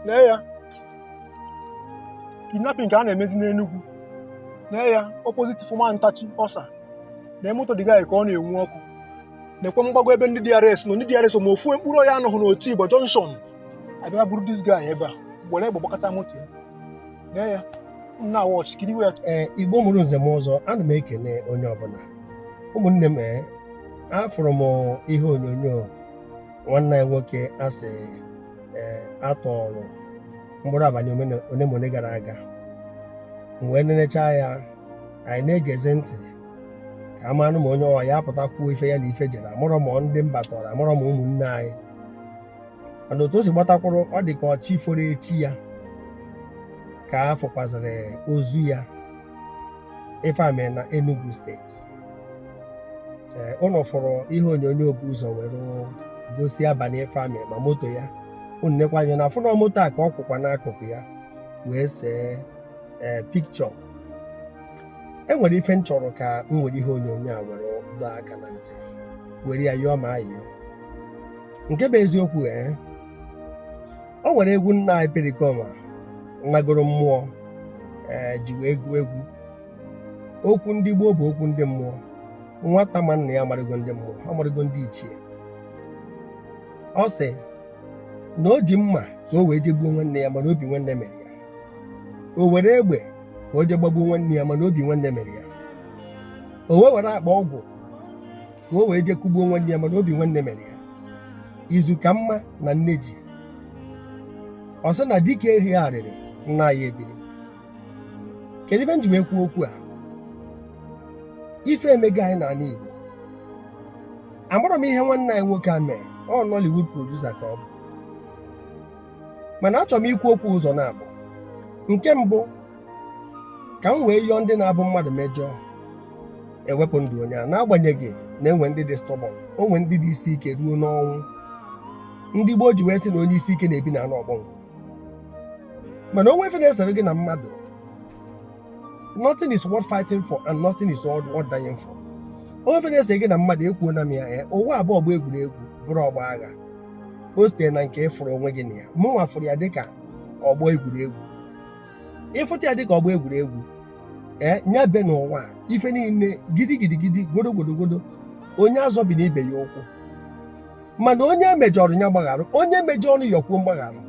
Nee ya, kidnapping ka a na-emezi n'Enugu. Nee ya, opposite former Ntachi ọsa na moto dị guy ka ọ na-enwu ọkụ. Nekwe mgbago ebe ndị DRS nọ. Ndị DRS ma ofu mkpụrụ ọya anọghị n'otu Igbo junction abịa buru this guy ebe a were egbe gbakọta moto ya. Nee ya nna, watch, kiriwe ya. Ee, Igbo mụrụ nzem ọzọ, ana m ekene onye ọbụla, ụmụnne m. Ee, afụrụ m ihe onyonyo nwanne anyị nwoke asị ee atọrọ mkpụrụ abalị one ma one gara aga. M wee nenecha ya. Anyị na-egezi ntị ka a maranụ ma onye ọwa ya apụta kwuo ife ya na ife jere. Amụrọ ma ndị mba tọrọ, amụrọ ma ụmụnne anyị, mana otu o si gbatakwụrụ, ọ dị ka ọchị foro echi ya ka a fụkwazịrị ozu ya. Ife a mere na Enugu Steeti. Ee, ụnụ fụrụ ihe onyonyo bụ ụzọ were gosi abalị ife a mere, ma moto ya unu nekwa anya na afụnọ moto a ka ọ kwụkwa n'akụkụ ya wee see ee pikchọ. E nwere ife m chọrọ ka m were ihe onyonyo a were dọọ aka na ntị, were ya yọọ ma ayịyọ. Nke bụ eziokwu, ee, o nwere egwu nna anyị Pericoma nagoro mmụọ ee ji wee gụọ egwu. Okwu ndị gboo bụ okwu ndị mmụọ. Nwata ma nna ya amarịgo ndị mmụọ, amarịgo ndị ichie. Ọ sị na o ji mma ka o wee jee gbuo nwanne ya, mana obi nwanne mere ya. O were egbe ka o jee gbagbuo nwanne ya, mana obi nwanne mere ya. O wee were akpa ọgwụ ka o wee jee kụgbuo nwanne ya, mana obi nwanne mere ya. Izu ka mma na nne ji. Ọ sị na dike erighị arịrị nna ya ebiri. Kedu ife m ji wee kwuo okwu a? Ife emego anyị n'ala Igbo. Amara m ihe nwanne anyị nwoke a mee. Ọ Nollywood producer ka ọ bụ, mana achọrọ m ikwu okwu ụzọ na-abụ. Nke mbụ, ka m wee yọọ ndị na-abụ mmadụ mejọọ ewepụ ndụ onye a, n'agbanyeghị na enwe ndị dị stubborn, onwe ndị dị isi ike ruo n'ọnwụ. Ndị gboo ji wee sị na onye isi ike na-ebi n'ala ọgbọ nkụ. Mana onwe ife na-esere gị na mmadụ, nothing is worth fighting for and nothing is worth dying for. Onwe ife na-ese gị na mmadụ, ekwuona m ya. Ee, ụwa abụọ bụ egwuregwu, bụrụ ọgba agha. O sitere na nke ịfụrụ onwe gị na ya. Mụnwa fụrụ ya dịka ọgbọ egwuregwu. Ịfụta ya dịka ọgbọ egwuregwu, ee, nya be n'ụwa ife niile gidigidigidi, gwodo gwodo gwodo. Onye azọbi na ibe ya ụkwụ, mana onye emejọrọ ya gbagharụ, onye mejọrọ yọkwuo mgbagharụ.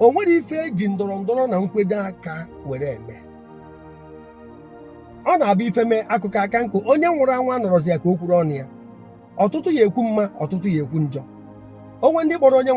O nwere ife eji ndọrọ ndọrọ na nkwedo aka were eme. Ọ na-abụ ife mee akụkọ aka nkụ, onye nwụrụ anwụ anọrọzi ya ka o kwuru ọnụ ya. Ọtụtụ ya ekwu mma, ọtụtụ ya ekwu njọ. Onwe ndị kpọrọ onye